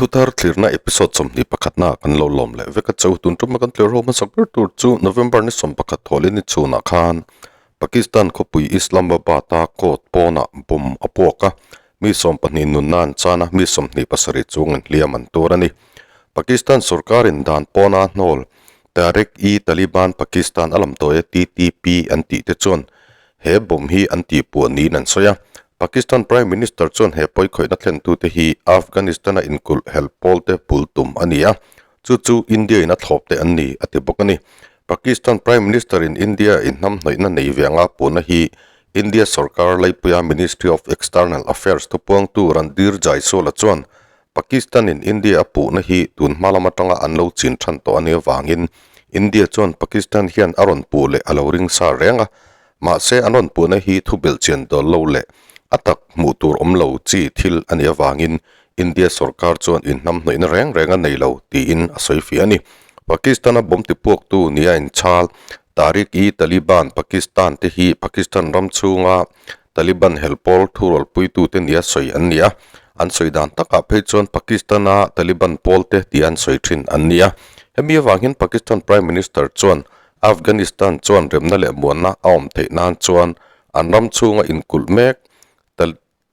Thuthar thlirna episode 21 na kan lo lawm leh vek a cheu. Tun tuma kan tlir ho hmasak ber tur chu November ni 11 thawhlin ni chhunah khan Pakistan khawpui Islamabad-a court pawnah bomb a puak a, mi 20 nunna an chan a, mi 27 chungin hliam an tur a ni. Pakistan sorkarin dan pawna hnawl Tehreek-i-Taliban Pakistan a lam tawh e, TTP, an tih te chuan he bomb hi an tihpuah niin an sawi a. Pakistan Prime Minister chuan he pawikhawihna thlentute hi Afghanistan-a inkulh helh pawlte bul tum a ni a, chu chu India-in a thlawp te an ni, a ti bawk a ni. Pakistan Prime Minister-in India inhnamhnawihna nei ve anga puhna hi India sorkar laipuia Ministry of External Affairs thupuangtu Randhir Jaiswal-a chuan Pakistan-in India a puhna hi tun hma lam atanga an lo chin than tawh a nih avangin India chuan Pakistan hian a rawn puh leh a lo ring sa reng a, mahse an rawn puhna hi thu belhchian dawl lo leh a tak hmuh tur awm lo chi thil a nih avangin India sorkar chuan inhnamhnawihna reng reng a nei lo tiin a sawi fiah a ni. Pakistan-a bomb tipuaktu nia inchhal Tehreek-i-Taliban Pakistan te hi Pakistan ram chhunga Taliban helpawl thurualpuitute nia sawi an ni a, an sawi dan takah phei chuan Pakistan-a Taliban pawlte tia an sawi thin an ni a. Hemi avang hian Pakistan Prime Minister chuan Afghanistan chuan remna leh muanna a awm theih nan chuan an ram chhunga inkulh mek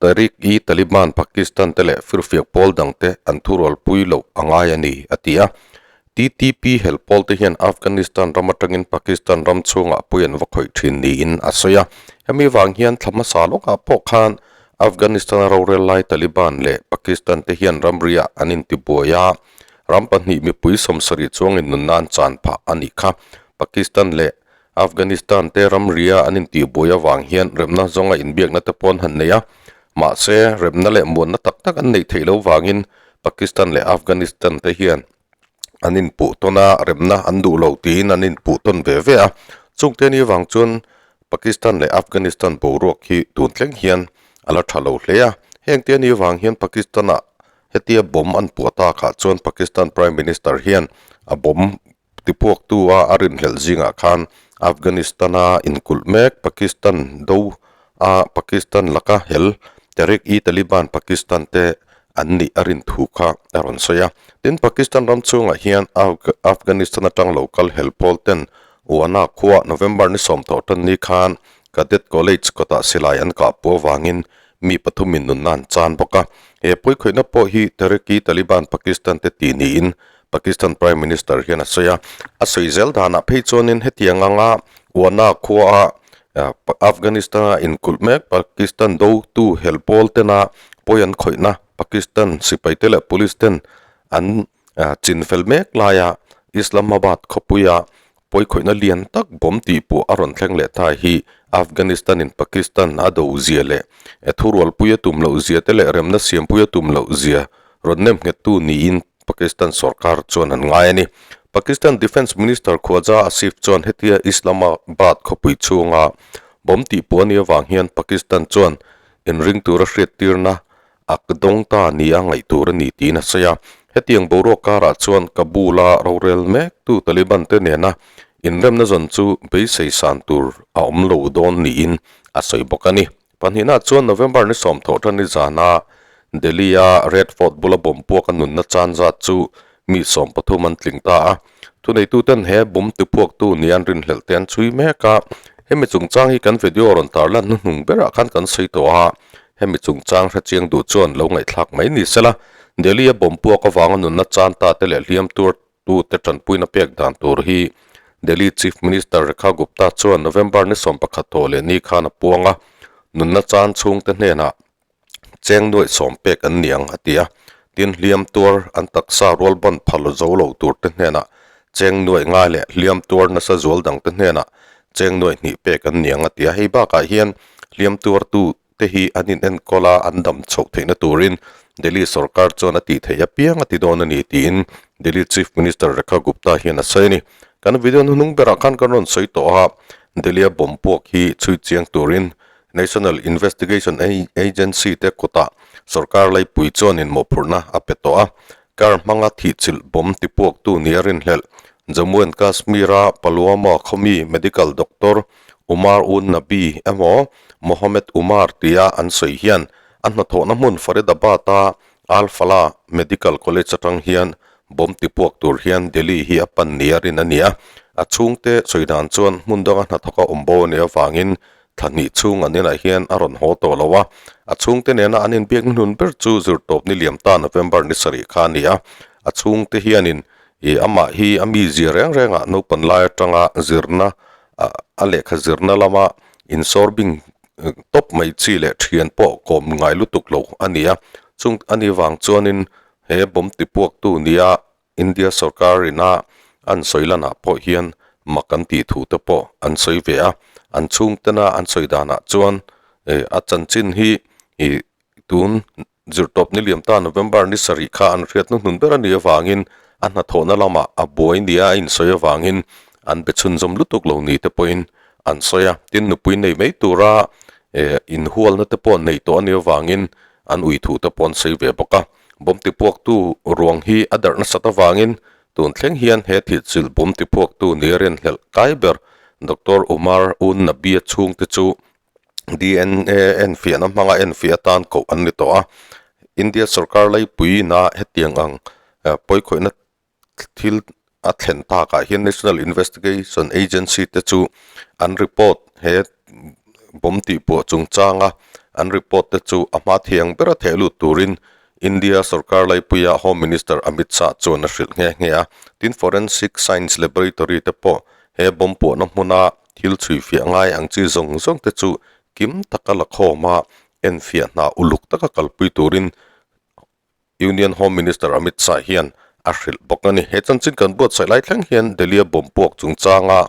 Tehreek-i-Taliban Pakistan te leh firfiak pawl dangte an thurualpui loh a ngai a ni, a ti a. TTP helh pawl te hian Afghanistan ram atangin Pakistan ram chhungah pui an va khawih thin niin a sawi a. Hemi vang hian thla hmasa lawkah pawh khan Afghanistan-a rorel lai Taliban leh Pakistan te hian ramriah an intibuai a, ram pahnih mipui 70 chuangin nunna an chan phah a nih kha. Pakistan leh Afghanistan te ramria an intihbuai avang hian remna zawnga inbiakna te pawh an han nei a, mahse remna leh muanna tak tak an neih theih loh vangin Pakistan leh Afghanistan te hian an inpuh tawn a, remna an duh lo tiin an inpuh tawn ve ve a. Chungte ni avang chuan Pakistan leh Afghanistan boruak hi tun thleng hian a la tha lo hle a. Hengte ni avang hian Pakistan-ah hetia bomb an puah takah chuan Pakistan Prime Minister hian a bomb tipuaktu a a rinhlelh zingah khan Afghanistan-a inkulh mek Pakistan do a Pakistan laka hel Tehreek-i-Taliban Pakistan te an nih a rin thu kha a rawn sawi a. Tin, Pakistan ram chhungah hian Afghanistan atang lo kal hel pawl ten Wana khua November ni 10 tan ni khan Cadet College kawtah silai an kah puah avangin mi pathumin nunna an chan bawk a. He pawikhawihna pawh hi Tehreek-i-Taliban Pakistan te tih niin Pakistan Prime Minister hian a sawi a. A sawi zel danah phei chuanin hetiang anga Wana khua Afghanistan-a inkulh mek Pakistan dotu hel pawl tena pawi an khawihna Pakistan sipaite leh police ten an chin fel mek laia Islamabad khawpuia pawi khawihna lian tak bomb tih pawh a rawn thleng leh ta hi Afghanistan-in Pakistan a do zia leh thurualpui a tum loh zia te leh remna siampui a tum loh zia rawn nem nghettu niin Pakistan sorkar chuan an ngai a ni. Pakistan Defence Minister Khwaja Asif chuan hetia Islamabad khawpui chhunga bomb tih puah a nih avang hian Pakistan chuan inring tura hriattirna a dawng ta nia ngaih tur a ni tiin a sawi a. Hetiang boruak karah chuan Kabul-a rorel mektu Taliban te nena inremna zawn chu beisei san tur a awm lo dawn niin a sawi bawk a ni. Pahnihna chuan November ni 10 ni zana Delhi-a Red Fort bula bomb puak a nunna chan zat chu mi 13 an tling ta a. Thuneituten he bomb tipuaktu nia an rinhlelh te an chhui mek a. Hemi chungchang hi kan video rawn tarlan hnuhnung berah khan kan sawi tawh a, hemi chungchang hrechiang duh chuan lo ngaihthlak mai ni sela. Delhi-a bomb puak avanga nunna chan ta te leh hliam tur tute tanpuina pek dan tur hi Delhi Chief Minister Rekha Gupta chuan November ni 11 tawh leh ni khan a puang a, nunna chan chhungte hnenah cheng nuaih sawm pek an ni ang a ti a, tin hliam tuar an taksa rual ban phal zo lo turte hnenah cheng nuaih ngai leh hliam tuar nasa zual dangte hnenah cheng nuaih hnih pek an ni ang a ti a, hei bakah hian hliam tuartu te hi an in enkawl a, an dam chhoh theihna turin Delhi sorkar chuan a tih theih apiang a ti dawn a ni tiin Delhi Chief Minister Rekha Gupta hian a sawi a ni. Kan video hnuhnung berah khan kan rawn sawi tawh a, Delhi-a bomb puak hi chhui chiang turin National Investigation Agency te kutah sorkar laipui chuan inmawhphurhna a pe tawh a, car hmanga thihchilh bomb tipuaktu nia rinhlelh Jammu and Kashmir-a Pulwama khawmi medical doctor Umar un Nabi emaw Mohammed Umar tia an sawi hian a hnathawhna hmun Faridabad-a Al Falah Medical College atang hian bomb tipuak tur hian Delhi hi a pan nia rin a ni a. A chhungte sawi dan chuan hmun danga hnathawka awm bo a nih avangin thla hnih chhung an inah hian a rawn haw tawh lo a. A chhungte nena an inbiakna hnun ber chu zirtawp ni liam ta November ni sarih kha a ni a. A chhungte hianin ih amah hi a mizia reng rengah naupan lai atanga zirna a lehkha zirna lama insawrbing tawp mai chi leh thian pawh kawm ngai lutuk lo a ni a chung a ni vang chuanin he bomb tipuaktu nia India sorkar ina an sawi lanah pawh hian mak an tih thu te pawh an sawi ve a an chhungtena an sawi danah chuan eh a chanchin hi ih tun Zirtawp ni liam ta November ni sarih kha an hriat hnuhnun ber a nih avangin a hnathawhna lamah a buai nia a insawi avangin an be chhunzawm lutuk lo ni te pawhin an sawi a. Tin, nupui nei mai tura inhualna te pawh nei tawh a nih avangin an ui thu te pawh an sawi ve bawk a. Bomb tipuaktu ruang hi a darh nasat avangin tun thleng hian he thilchilh bomb tipuaktu nia rinhlelh kai ber Doctor Umar Un Nabia chhungte chu DNA enfiahna hmanga enfiah atan koh an ni tawh a, India sorkar laipuiina hetiang ang pawikhawihna thil a thlen takah hian National Investigation Agency te chu an report he bomb tihpuah chungchanga an report te chu a hma thiang bera theh lut turin India sorkar laipuia Home Minister Amit Shah chuan a hrilh nghe nghe a, tin Forensic Science Laboratory te pawh he bomb puahna hmuna Thil chhuifiah ngai ang chi zawng zawng te chu kim taka la khawm a, enfiah hna uluk taka kalpui turin Union Home Minister Amit Shah hian a hrilh bawk a ni. He chanchin kan buatsaih lai thleng hian Delhi-a bomb puak chungchanga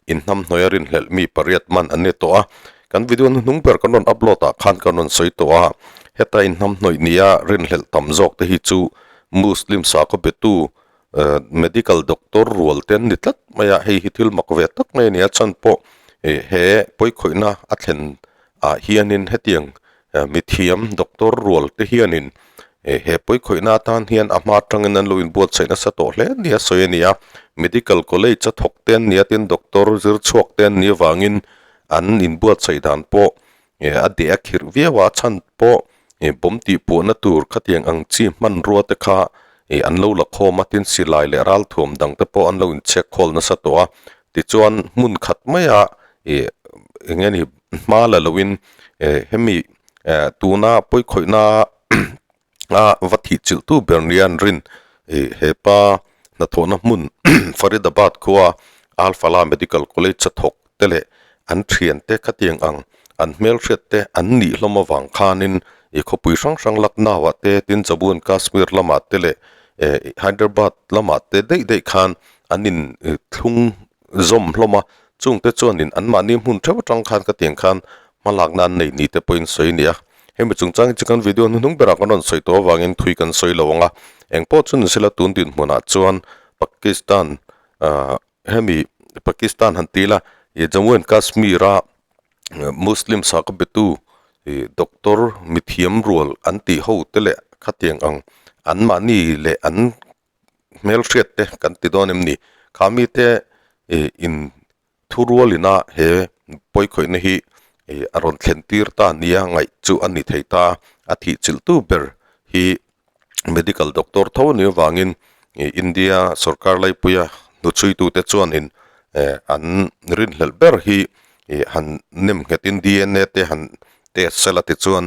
inhnamhnawih a rinhlelh mi pariat man an ni tawh a, kan video hnuhnung ber kan rawn upload ah khan kan rawn sawi tawh a, heta inhnamhnawih nia rinhlelh tam zawk te hi chu Muslim sakhaw betu Medical doctor rual te an ni tlat mai a, hei hi thil mak ve tak mai a ni a, chhan pawh ih he pawikhawihna a thlen ah hianin hetiang mithiam doctor rual te hianin ih he pawikhawihna atan hian a hma atangin an lo inbuatsaih nasa tawh hle nia sawi a ni a, medical college a thawk te an ni a tin doctor zir chhuak te an nih avangin an inbuatsaih dan pawh ih a deh a khirh viau a, chhan pawh ih bawm tih puahna tur khatiang ang chi hmanrua te kha ih an lo la khawm a tin silai leh ralthuam dang te pawh an lo inchhek khawl nasa tawh a tichuan hmun khat maia ih eng nge ni hma la loin eh hemi eh tuna pawikhawihna a va thih chilh tu ber nia an rin ih hepa hnathawhna hmun Faridabad khua Al Falah Medical College a thawk te leh an thiante khatiang ang an hmelhriat te an nih hlawm avang khanin ih khawpui hrang hrang Lucknow ah te tin Jammu and Kashmir lamah te leh eh Hyderabad lamah te daih daih khan an in thlung zawm hlawm a chungte chuanin anmahni hmun theuh atang khan khatiang khan hmalakna an nei ni te pawhin sawi a ni a hemi chungchang hi chu kan video hnuhnung berah kan rawn sawi tawh avangin thui kan sawi lo ang a engpawh chu ni sela tun dinhmunah chuan Pakistan ah Hemi Pakistan han ti ila ih Jammu and Kashmir a Muslim sakhaw betu ih doctor mithiam rual an tih ho te leh khatiang ang an mahni leh an hmelhriat te kan ti dawn em ni kha mite ih in thurual ina he pawikhawihna hi ih a rawn thlen tir ta nia ngaih chu a ni thei ta a thih chilh tu ber hi medical doctor tho a nih avangin ih India sorkar laipuia hnuchhuitute chuanin eh an rinhlelh ber hi ih han nem nghetin D_N_A te han test sela tichuan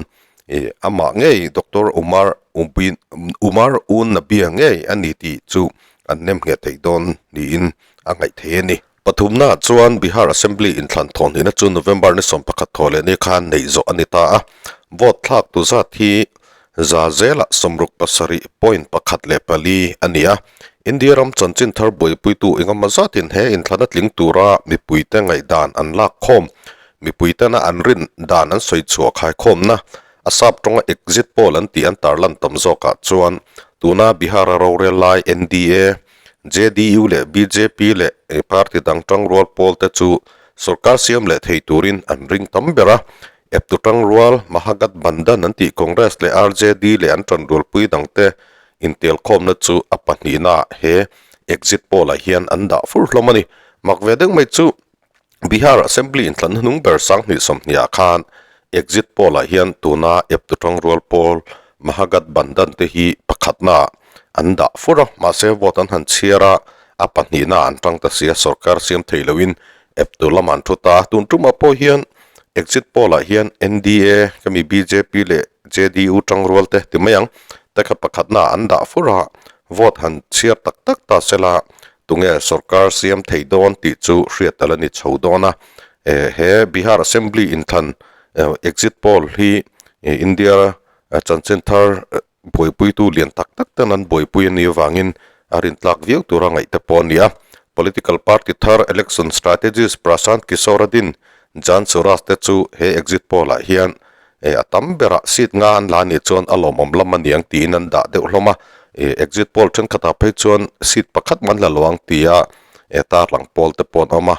ih amah ngei doctor Umar Ubin Umar Un Nabia ngei a ni tih chu an nem nghet thei dawn niin a ngaih thei a ni. Pathumnaah chuan Bihar Assembly inthlan thawhnihna chu November ni 11 thaw leh ni khan neih zawh a ni ta a, vote thlak tu zat hi za zelah 67.14 a ni a. India ram chanchin thar buaipuitu engemaw zatin he inthlana tling tura mipuite ngaihdan an lak khawm, mipuitena an rin dan an sawi chhuah khaikhawmna, a sap tawnga exit poll an tih an tarlan tam zawkah chuan tuna Bihar-a rorel lai NDA, JDU leh bjp leh party dang tangrual pawl te chu sorkar siam leh thei turin an ring tam ber a. Eptu tangrual Mahagathbandhan an tih Congress leh RJD leh an tanrualpui dangte intelkhawmna chu a pahnihnaah he exit poll ah hian an dah fur hlawm a ni. Mak ve deuh mai chu Bihar Assembly inthlan hnung ber 2020 ah khan exit poll ah hian tuna eptu tangrual pawl. Mahagathbandhan te hi pakhatnaah an dah fur a, mahse vote an han chhiar a, a pahnihnaah an tang ta si a, sorkar siam thei loin eptu lamah an thu ta a. Tun tumah pawh hian exit poll ah hian NDA kami bjp leh JDU tangrual te ti mai ang te kha pakhatnaah an dah fur a, vote han chhiar tak tak ta sela tunge sorkar siam thei dawn tih chu hriat a la ni chho dawn a. He Bihar Assembly inthlan exit poll hi India chanchin thar buaipuitu lian tak tak ten an buaipui a nih avangin a rintlak viau tura ngaih te pawh a ni a. Political party thar election strategist Prashant Kishor a din Jan Suraaj te chu he exit poll ah hian a tam berah seat nga an la a nih chuan a lawmawm lam a niang tiin an dah deuh hlawm a. Exit poll thenkhatah phei chuan seat pakhat man la lo ang tia tarlang pawl te pawh an awm a.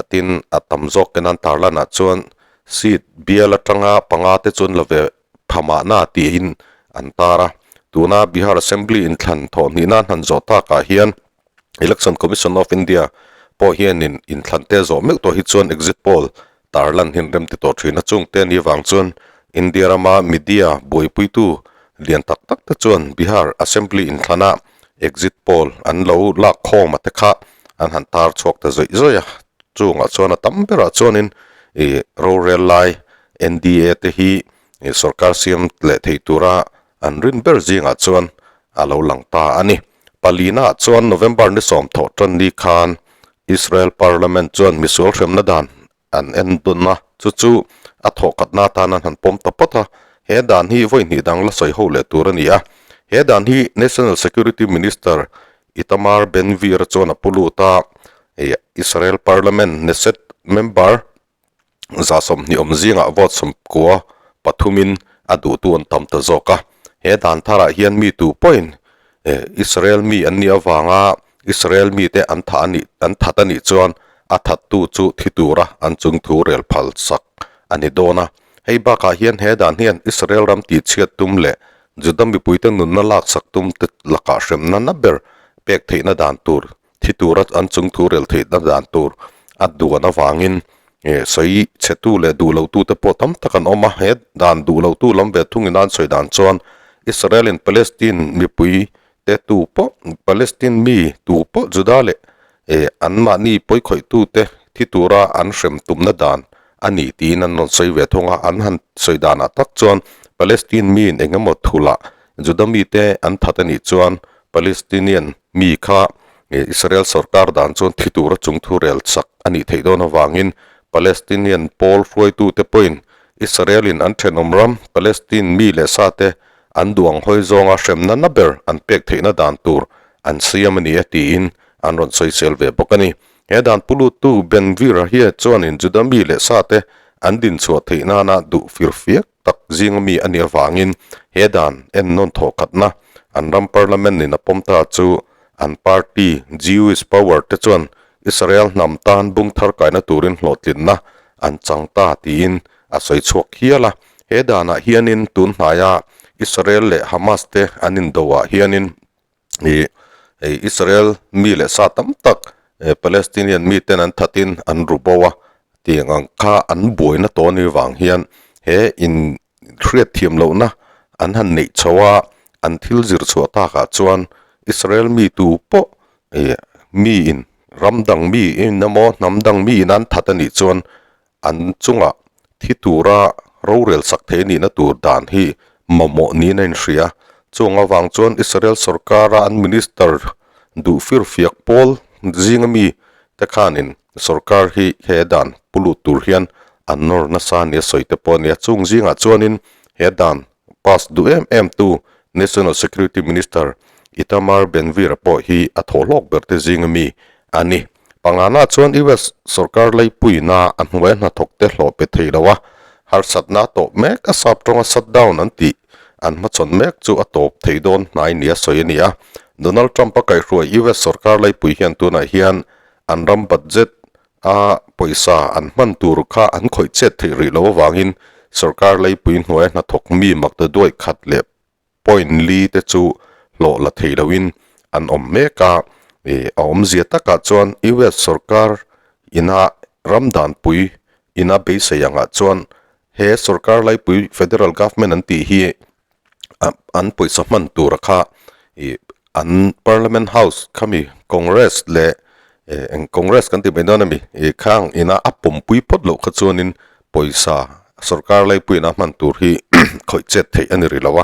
Tin, a tam zawk ten an tarlanah chuan seat bial atanga panga te chuan la ve pha mahna tiin an tar a. Tuna Bihar Assembly inthlan thawh hnihna an han zawh takah hian Election Commission of India pawh hianin inthlan te zawh meuh tawh hi chuan exit poll tarlan hi an rem ti tawh thin a. Chungte ni avang chuan India rama media buaipuitu lian tak tak te chuan Bihar Assembly inthlana exit poll an lo lak khawm a te kha an han tar chhuak ta zawih zawih a, chungah chuan a tam berah chuanin ih rorel lai NDA te hi ih sorkar siam leh thei tura an rin ber zingah chuan a lo lang ta a ni. Palina ah chuan November ni sawmthawh tan ni khan Israel Parliament chuan misual hremna dan an en dawn a, chu chu a thawhkhatna atan an han pawm ta phawt a, he dan hi vawi hnih dang la sawi ho leh tur a ni a. He dan hi National Security Minister Itamar Ben-Gvir chuan a pu lut a, Israel Parliament Knesset member 120 awm zingah vote 93 in a duhtu an tam ta zawk a. He dan tharah hian mi tu pawhin Israel mi an nih avanga Israel mite an thah a nih an that a nih chuan a thattu chu thi tura an chung thu rel phal sak a ni dawn a. Hei bakah hian he dan hian Israel ram tihchhiat tum leh Juda mipuite nunna laksak tum te lakah hremna na ber pek theihna dan tur thi tura an chung thu rel theihna dan tur a duan avangin sawi chhetu leh duh lotute pawh tam tak an awm a. He dan duh lotu lam ve thungin an sawi dan chuan Israel-in Palestine mipui te tu pawh Palestine mi tu pawh Juda leh anmahni pawikhawih-tute thi tura an hrem tumna dan a ni tiin an rawn sawi ve thung a. An han sawi danah tak chuan Palestine miin eng emaw thulah Juda mite an that a nih chuan Palestinian mi kha Israel sorkar dan chuan thi tura chung thu rel chak a nih theih dawn avangin Palestinian pawl hruaitute pawhin Israel-in an thenawm ram Palestine mi leh sate an duang hawi zawnga hremna na ber an pek theihna dan tur an siam a ni e tiin an rawn sawisel ve bawk a ni. He dan puluttu Ben Gvir-a hi chuanin Juda mi leh sate an dinchhuah theih nana duh firfiak tak zinga mi a nih avangin he dan en nawn thawhkhatna an ram parliament in a pawm ta chu an party Jewish Power te chuan Israel hnam tan bung thar kaina turin hlawhtlinna an chang ta tiin a sawi chhuak hial a. He danah hianin tun hnaia Israel leh Hamas te an indo ah hianin ih Israel mi leh sa tam tak Palestinian miten an thatin an ru bo a tiang ang kha an buaina tawh anih vang hian he in hriat thiam lohna an han neih chho a, an thil zir chhuah takah chuan Israel mi tu pawh ih miin ram dang miin emaw hnam dang miin an that anih chuan an chungah thi tura rorel sak thei nihna tur dan hi mamawh niin a inhria. Chung avang chuan Israel sorkara an minister duh firfiak pawl zinga mi te khanin sorkar hi he dan pu lut tur hian an nawr nasa nia sawi te pawh a nia. Chung zingah chuanin he dan pass duh em em tu National Security Minister Itamar Ben-Gvir-a pawh hi a thawhlawk ber te zinga mi a ni. Pangana chuan US sorkar leipuina a hnuai hnathawk te hlawh pe thei lo a, harsatna a tawp mek a sap tawnga shutdown an tih an hmachhawn mek chu a tawp thei dawn hnai nia sawi a ni a. Donald Trump a kaihhruai US sorkar leipui hian tunah hian an ram budget a pawisa an hman tur kha an khawih chet theih rih loh avangin sorkar leipui hnuaia hnathawk mi maktaduaih khat leh point li te chu hlawh la thei loin an awm mek a, ih a awmzia takah chuan US sorkar ina ram danpui ina beisei angah chuan he sorkar laipui federal government an tih hi. an pawisa hman tura kha ih an parliament house khami congress leh eh eng congress kan tih mai dawn ami ih khang ina a pawmpui phawt loh kha chuanin pawisa sorkar laipuiin a hman tur hi khawih chet theih a ni rih lo a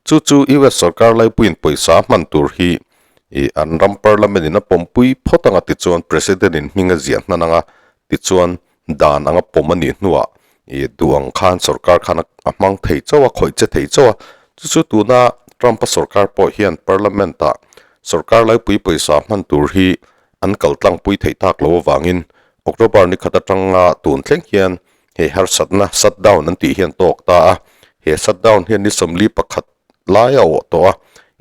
chu chu U_S sorkar laipuiin pawisa a hman tur hi ih an ram parliament in a pawmpui phawt anga tichuan president in hming a ziah hnan anga tichuan Dan anga pawm a nih hnuah ih duh ang khan sorkar khan a hmang thei chauh a, khawih che thei chauh a. Chu chu tuna Trump-a sorkar pawh hian Parliament-ah sorkar laipui pawisa hman tur hi an kal tlangpui theih tak lo avangin October ni khat atanga tun thleng hian he harsatna shutdown an tih hian tawk ta a. He shutdown hian ni 41 lai a awh tawh a,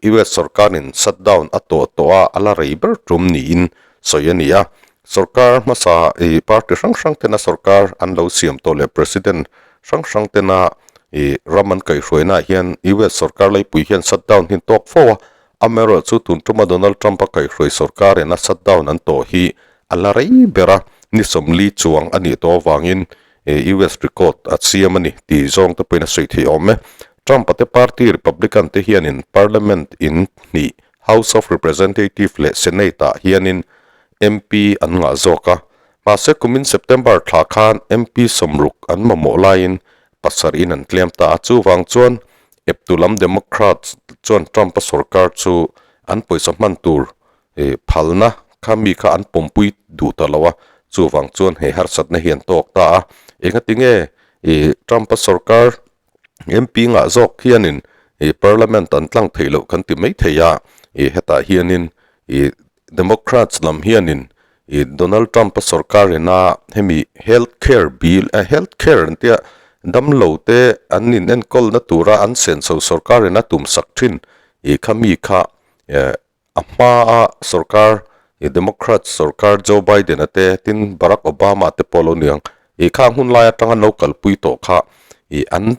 US sorkarin shutdown a tawh tawh a, a la rei ber tum niin sawi a ni a. Sorkar hmasa ih party hrang hrang tena sorkar an lo siam tawh leh president hrang hrang tena ih ram an kaihhruainaah hian US sorkar laipui hian shutdown hi an tawk fo a, amaherawhchu tun tuma Donald Trump-a kaihhruai sorkarin a shutdown an tawh hi a la rei ber a, ni 40 chuang a nih tawh avangin US record a siam a ni tih zawng te pawhin a sawi thei awm e. Trump-a te party Republican te hianin Parliament in hnih House of Representative leh Senate-ah hianin MP an ngah zawk a. Mahse kumin September thla khan MP 60 an mamawh laiin pasarih in an tlem ta a, chuvang chuan eptu lam Democrats chuan Trump-a sorkar chu an pawisa hman tur phalna kha mi kha an pawmpui duh ta lo a, chuvang chuan he harsatna hi an tawk ta a. Engatinge Trump-a sorkar MP ngah zawk hianin Parliament an tlang theih loh kan ti mai thei a, hetah hianin Democrats lam hianin Donald Trump-a sorkar ina hemi health care bill health care an tia damlo te an inenkawlna tura an senso sorkar ina tumsak thin kha mi kha A hmaa sorkar i Democrat sorkar Joe Biden-a te tin Barack Obama te pawh lo niang i khang hun lai atanga lo kalpui tawh kha i an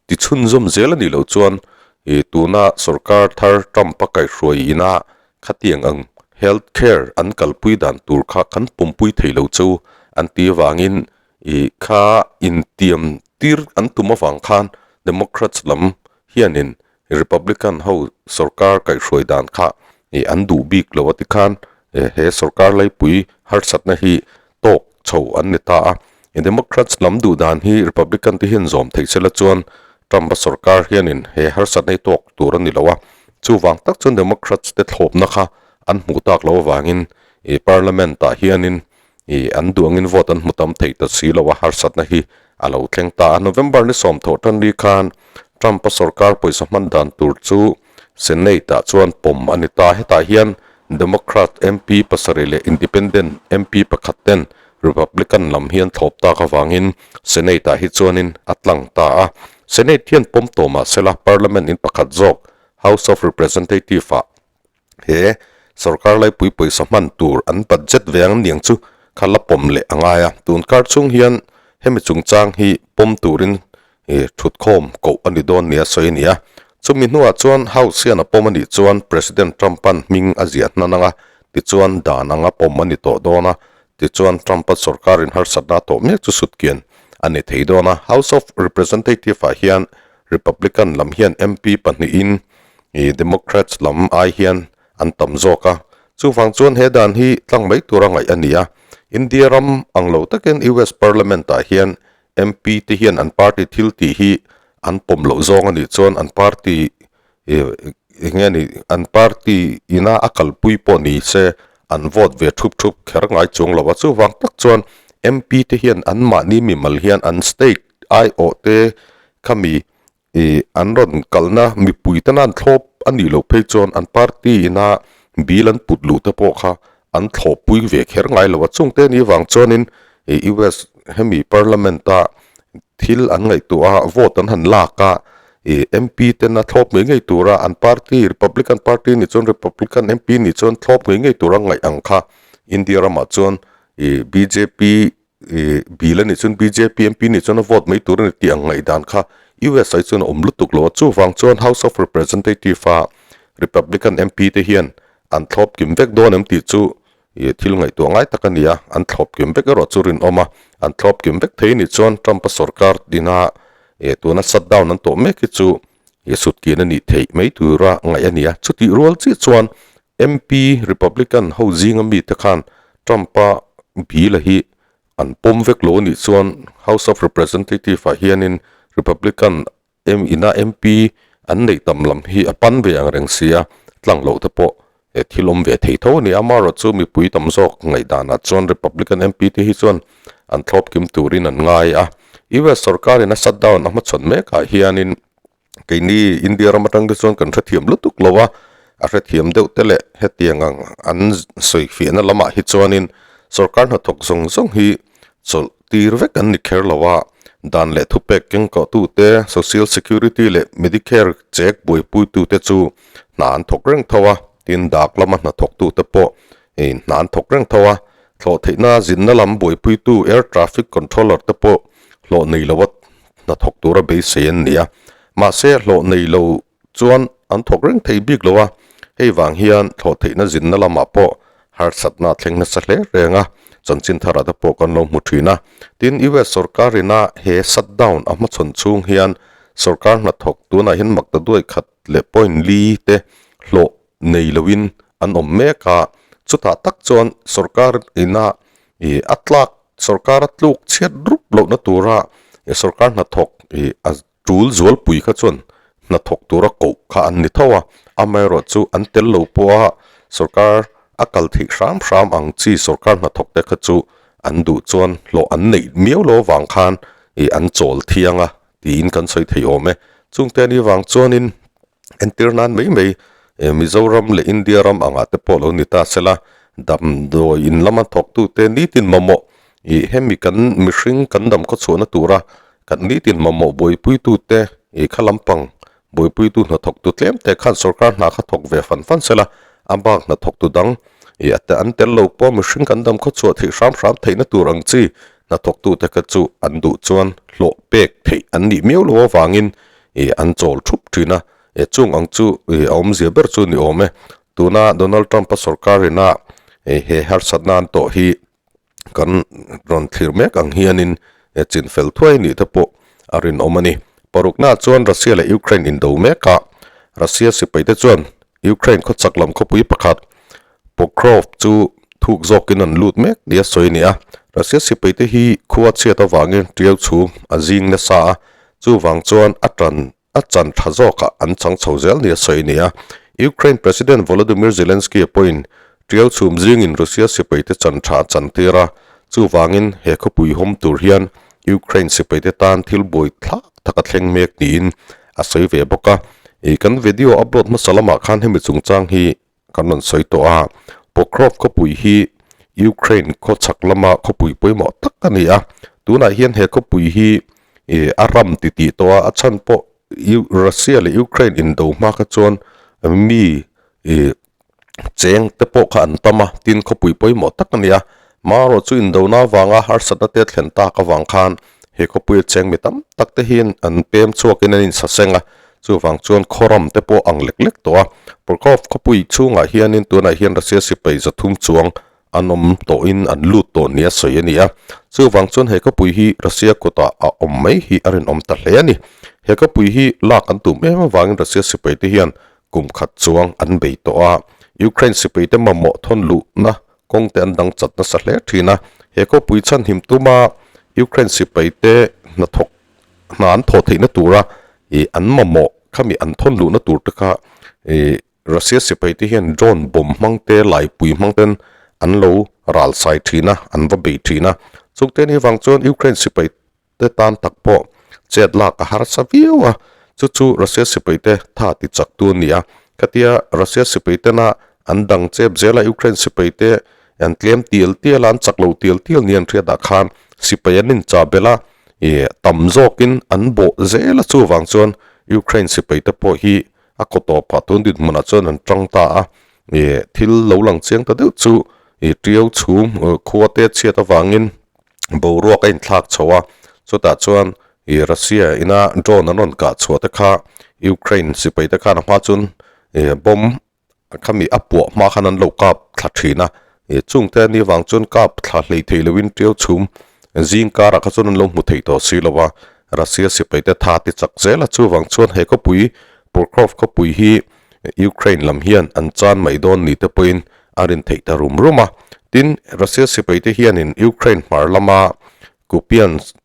ti chhunzawm zel a nih loh chuan i tuna sorkar thar Trump-a kaihhruai ina khatiang ang health care an kalpui dan tur kha kan pawmpui thei lo chu an ti avangin i kha intiam tir an tum avang khan Democrats lam hianin Republican ho sorkar kaihhruai dan kha ih an duh bik lo a ti khan he sorkar laipui harsatna hi tawk chho an ni ta a. Democrats lam duh dan hi Republican te hian zawm theih sela chuan Trump-a sorkar hianin he harsatna hi tawk tur a ni lo a. Chuvang tak chuan Democrats te thlawpna kha an hmuh tak loh avangin ih Parliament-ah hianin ih an duh angin vote an hmu tam thei ta si lo a, harsatna hi a lo thleng ta a. November ni 10 thawh tan ri khan Trump-a sorkar pawisa hman dan tur chu Senate-ah chuan pawm a ni ta. Hetah hian Democrat MP pasarih leh Independent MP pakhat ten Republican lam hian thlawp tak avangin Senate-ah hi chuanin a tlang ta a. Senate hian pawm tawh mah sela Parliament in pakhat zawk House of Representative-ah He sorkar laipui pawisa hman tur an budget ve ang niang chu kha la pawm leh a ngai a. Tun kar chhung hian hemi chungchang hi pawm turin thutkhawm koh a ni dawn nia sawi a ni a. Chumi hnuah chuan House hian a pawm a nih chuan President Trump-a'n hming a ziah hnan ang a, tichuan dan anga pawm a ni tawh dawn a. Tichuan Trump-a sorkarin harsatna a tawh mek chu sutkian a ni thei dawn a. House of Representative-ah hian Republican lam hian MP pahnihin I Democrats lam ai hian an tam zawk a, chuvang chuan he dan hi tlang mai tura ngaih a ni a. India ram ang lo takin US Parliament-ah hian MP te hian an party thil tih hi an pawm loh zawng a nih chuan an party eng nge ni an party ina a kalpui pawh ni se an vote ve thup thup kher ngai chuang lo a. Chuvang tak chuan MP te hian anmahni mimal hian an state aiawh te khami Ih, an rawn kalna mipui tena an thlawp a nih loh phei chuan an party ina bill an put luh te pawh kha an thlawhpui ve kher ngai lo a. Chungte ni vang chuanin ih US hemi parliament a thil an ngaihtuah a, vote an han lak a, ih MP tena thlawp ngei ngei tura an party Republican party nih chuan Republican MP nih chuan thlawp ngei ngei tura ngaih ang kha India ramah chuan ih bjp Ih, bill a nih chuan bjp MP nih chuan a vote mai tur a ni tih ang ngaihdan kha US ah hi chuan a awm lutuk lo a, chuvang chuan House of Representative a Republican MP te hian an thlawp kim vek dawn em tih chu ih thil ngaihtuah ngai tak a ni a, an thlawp kim vek erawh chu rinawm a, an thlawp kim vek thei nih chuan Trump-a sorkar ina ih tuna shutdown an tawh mek hi chu sutkian a nih theih mai tura ngaih a ni a. Chutih rual chiah chuan MP Republican ho zinga mite khan Trump-a bill a hi an pawm vek lo a nih chuan House of Representative ah hianin Republican em ina MP an neih tam lam hi a pan ve ang reng sia, tlang loh te pawh he thil awm ve thei tho a ni. Amaherawh chu mipui tam zawk ngaihdanah chuan Republican MP te hi chuan an thlawp kim turin an ngai a. US sorkarin a shutdown a hmachhawn mekah hianin keini India ram atang te chuan kan hrethiam lutuk lo a, a hrethiam deuh te leh hetiang ang an sawifiahna lamah hi chuanin sorkar hnathawk zawng zawng hi chawlh tir vek an ni kher lo a, dan leh thupek keng kawhtute, Social Security leh Medicare check buaipuitute chu hna an thawk reng tho a, tin dak lama hna thawktute pawh hna an thawk reng tho a, thlawh theihna zinna lam buaipuitu Air Traffic Controller te pawh hlawh nei loa hna thawk tura beisei an ni a, mahse hlawh nei lo chuan an thawk reng thei bik lo a, hei vang hian thlawh theihna zinna lamah pawh harsatna a thleng nasa hle reng a, chanchin tharah te pawh kan lo hmu thin a. Tin, US sorkar ina he shutdown a hmachhawn chhung hian sorkar hnathawk tunah hian makta duai khat leh point li te hlawh nei loin an awm mek a, chutah tak chuan sorkar ina ih a tlak sorkar a tluk chhiat rup lohna tura sorkar hnathawk ih a Tul zualpui kha chuan hnathawk tura koh kha an ni tho a, amaherawh chu an tel lo pawha sorkar a kal theih hram hram ang chi sorkar hnathawk te kha chu an duh chuan hlawh an neih miau lo avang khan ih an chawl thiang a tiin kan sawi thei awm e. Chungte ani vang chuanin entir nan mai mai Mizoram leh India ram angah te pawh lo ni ta sela damdawi in lama thawktute nitin mamawh ih hemi kan mihring kan dam khawchhuahna tura Kan nitin mamawh buaipuitute ih kha lampang buaipuitu hnathawktu tlem te khan sorkar hna kha thawk ve fan fan sela, a bak hnathawktu dang ih a an tel lo pawh mihring kan dam khaw chhuah theih hram hram theihna tur ang chi hnathawktute kha chu an duh chuan hlawh pek theih an nih miau lo avangin ih an chawl thup thin a, ih chung ang chu ih a awmzia ber chu ni awm e. Tuna Donald Trump-a sorkar ina ih he harsatna an tawh hi kan rawn thlir mek ang hianin chin fel thuai nih te pawh a rinawm a ni. Paruknaah chuan Russia leh Ukraine indo mek a, Russia sipaite chuan Ukraine khawchak lam khawpui pakhat Pokrov chu thuk zawkin an lut mek nia sawi a ni a. Russia sipaite hi khua chhiat avangin tiau chhum a zing nasa a, chuvang chuan a tan a chan tha zawkah an chang chho zel nia sawi a ni a. Ukraine President Volodymyr Zelensky-a pawhin tiau chhum zingin Russia sipaite chan tha a chantir a, chuvangin he khawpui hawm tur hian Ukraine sipaite tan thil buai thlak tak a thleng mek niin a sawi ve bawk a. Ih kan video upload hmasa lamah khan hemi chungchang hi kan rawn sawi tawh a, Pokrov khawpui hi Ukraine khawchhak lama khawpui pawimawh tak a ni a, tunah hian he khawpui hi ih a ram ti tih tawh a, a chhan pawh Russia leh Ukraine indo hma kha chuan mi ih cheng te pawh kha an tam a, tin khawpui pawimawh tak a ni a, marawh chu indona avanga harsatna te a thlen tak avang khan he khawpuia cheng mi tam tak te hian an pem chhuakin an insaseng a, Chuvang chuan khawram te pawh ang lek lek tawh a, Porkhov khawpui chhungah hianin tunah hian Russia sipai zathum chuang an awm tawhin an lut tawh nia sawi a ni a. Chuvang chuan he khawpui hi Russia kutah a awm mai hi a rinawm ta hle a ni. He khawpui hi lak an tum em avangin Russia sipai te hian kum khat chuang an bei tawh a. Ukraine sipai te mamawh thawn luhna kawng te an dang chat nasa hle thin a. He khawpui chhanhim tuma Ukraine sipai te hnathawk hna an thawh theihna tura ih an mamawh khami an thawn luhna tur te kha ih Russia sipai te hian drone bomb hmang te laipui hmang ten an lo ral sai thin a an va bei thin a chungte ni vang chuan Ukraine sipai te tan tak pawh chet lak a harsa viau a chu chu Russia sipai te tha ti chak tu a ni a khatia Russia sipai tena an dang chep zel a Ukraine sipai te an tlem tial tial a an chak lo tial tial ni an hriat ah khan sipai an inchah belh a. Ih tam zawkin an bawh zel a chuvang chuan Ukraine sipai te pawh hi a kaw tawpah tun dinhmunah chuan an tang ta a, ih thil lo lang chiang ta deuh chu ih tiau chhum khua te chhiat avangin boruak a inthlak chho a, chutah chuan ih Russia ina drone an rawn kah chhuah te kha Ukraine sipai te khan a hma chuan ih bomb Khami a puah hma khan an lo kap thla thin a, ih chungte a nih vang chuan kap thla hlei thei loin tiau chhum zing karah kha chuan an lo hmu thei tawh si lo a, Russia sipai te tha ti chak zel a, chuvang chuan he khawpui Pokrovsk khawpui hi Ukraine lam hian an chan mai dawn ni te pawhin a rin theih ta rum rum a. Tin, Russia sipaite hianin Ukraine hmar lama Kupiansk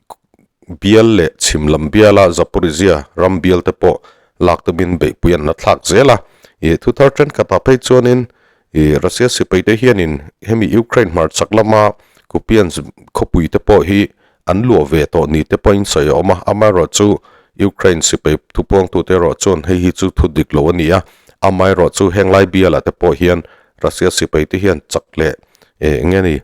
bial leh chhim lam biala Zaporizhzhia ram bial te pawh lak tumin beihpui an la thlak zel a. Ih thuthar thenkhatah phei chuanin ih Russia sipaite hianin hemi Ukraine hmar chak lama Kupiansk khawpui te pawh hi an luah ve tawh ni te pawhin sawi a awm a, amaherawhchu Ukraine sipai thupuangtute erawh chuan hei hi chu thu dik lo a ni a, amaherawhchu heng lai bialah te pawh hian Russia sipaite hian chak leh eh eng nge ni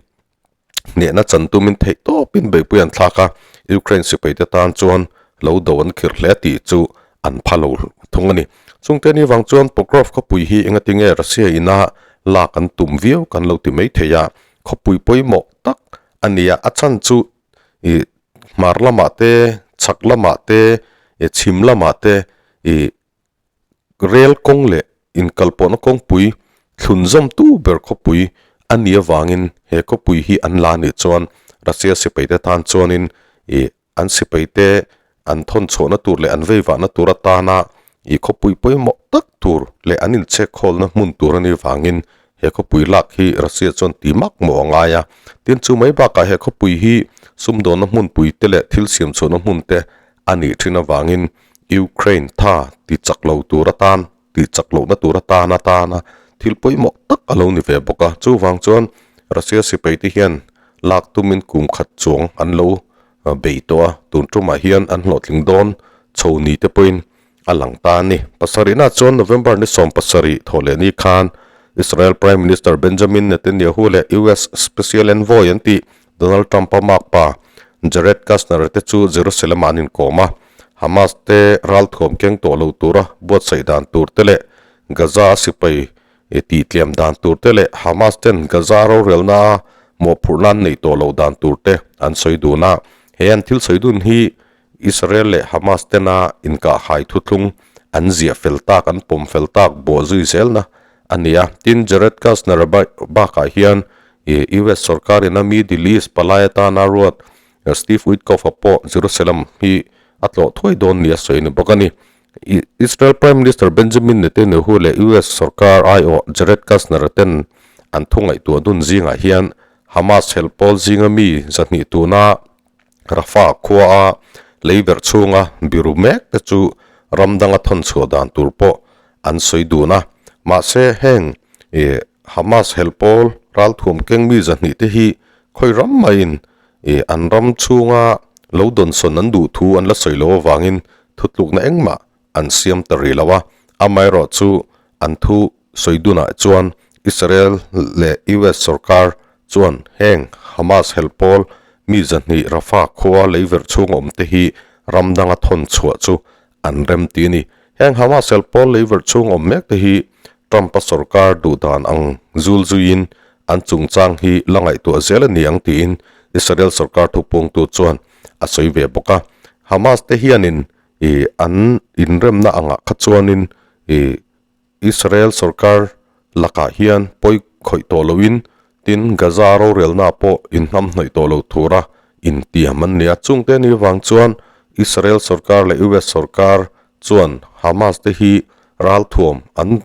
hnehna chan tumin theih tawpin beihpui an thlak a, Ukraine sipaite tan chuan lo do an khirh hle tih chu an pha lo thung a ni. Chungte ni vang chuan Pokrov khawpui hi engatinge Russia ina lak an tum viau kan lo ti mai thei a, khawpui pawimawh tak A nia, a chhan chu ih hmar lamah te, chhak lamah te, ih chhim lamah te ih rel kawng leh inkalpawhna kawngpui thlun zawm tu ber khawpui a nih avangin he khawpui hi an la nih chuan Russia sipaite tan chuanin ih An sipaite an thawn chhuahna tur leh an veivahna tur atana i khawpui pawimawh tak tur leh an inchhekhawlna hmun tur a nih vangin he khawpui lak hi Russia chuan ti mak mawh a ngai a. Tin, chu mai bakah he khawpui hi sumdawnna hmunpui te leh thil siam chhuahna hmun te a nih thin avangin Ukraine tha ti chak lo tur atan tih chak lohna tur atana tana thil pawimawh tak a lo ni ve bawk a. Chuvang chuan Russia sipaite hian lak tumin kum khat chuang an lo bei tawh a, tun tumah hian an hlawhtling dawn chho ni te pawhin a lang ta a ni. Pasarihna chuan November ni 17 thawh leh ni khan Israel Prime Minister Benjamin Netanyahu leh US Special Envoy an tih Donald Trump-a makpa Jared Kushner te chu Jerusalem-ah an inkawm a. Hamas te ralthuam keng tawh lo tura buatsaih dan tur te leh Gaza a sipai tihtlem dan tur te leh Hamas ten Gaza rorelna a mawhphurhna an neih tawh loh dan tur te an sawi dun a. He an thil sawi dun hi Israel leh Hamas tena inkahhai thuthlung an ziah fel tak, an pawm fel tak bawh zui zelna a ni a. Tin, Jared Kushner bakah hian US sorkarin a Middle East palai atana ruat Steve Witkoff-a pawh Jerusalem hi a tlawh thuai dawn nia sawi a ni bawk a ni. Israel Prime Minister Benjamin Netanyahu leh US sorkar aiawh Jared Kushner ten an thu ngaihtuah dun zingah hian Hamas hel pawl zinga mi 200 tuna Rafah khuaa leiverh chhunga biru mek te chu ram danga thawn chhuah dan tur pawh an sawi dun a. Mahse heng Hamas hel pawl ralthuam keng mi 200 te hi khawi ram maiin Ih, an ram chhunga lo dawnsawn an duh thu an la sawi lo avangin thutlukna engmah an siam ta rih lo a, amaherawh chu an thu sawi dunah chuan Israel leh US sorkar chuan heng Hamas hel pawl mi 200 Rafah khua leiverh chhunga awm te hi ram danga thawn chhuah chu an rem ti a ni. Heng Hamas hel pawl leiverh chhung awm mek te hi Trump-a sorkar duh dan ang zul zuiin an chungchang hi la ngaihtuah zel a ni ang tiin Israel sorkar thupungtu chuan a sawi ve bawk a. Hamas te hianin ih an inremna angah kha chuanin ih Israel sorkar lakah hian pawi khawih tawh loin tin Gaza rorelna pawh inhnamhnawih tawh lo tura intiam an ni a. Chungte ni vang chuan Israel sorkar leh US sorkar chuan Hamas te hi ralthuam an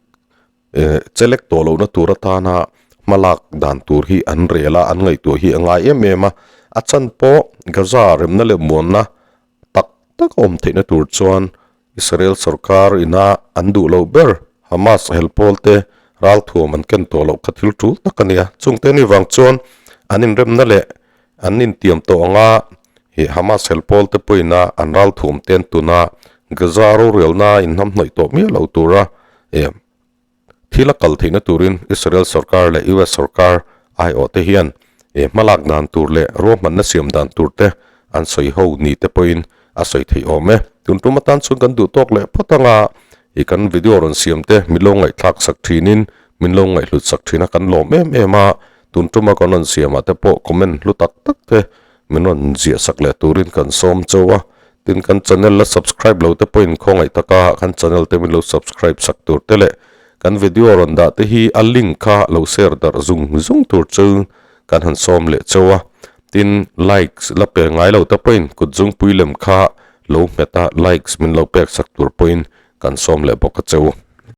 chelek tawh lohna tur atana hmalak dan tur hi an rel a, an ngaihtuah hi a ngai em em a. A chan pawh Gaza remna leh muanna tak tak a awm theihna tur chuan Israel sorkar ina an duh loh ber Hamas hel pawl te ralthuam an ken tawh loh kha thil tul tak a ni a. Chungte ni vang chuan an inremna leh an intiam tawh anga ih Hamas hel pawl te pawhin a an ralthuam te an tun a, Gaza rorelna inhnamhnawih tawh miah lo tura ih Thil a kal theihna turin Israel sorkar leh US sorkar aiawh te hian hmalak dan tur leh ruahmanna siam dan tur te an sawi ho ni te pawhin a sawi theih awm e. Tun tum atan chuan kan duh tawk leh phawt anga i kan video rawn siam te min lo ngaihthlak sak thinin min lo ngaihhlut sak thin a kan lawm em em a, tun tuma kan rawn siamah te pawh comment hlu tak tak te min rawn ziah sak leh turin kan sawm chauh a, tin kan channel la subscribe lo te pawhin khawngaih taka kan channel te min lo subscribe sak tur te leh kan video rawn dah te hi a link kha lo share darh zung zung tur chu kan han sawm leh chauh a, tin likes la pe ngai lo te pawhin kut zungpui lem kha lo nghet a likes min lo pek sak tur pawhin kan. kan sawm leh bawk a che u.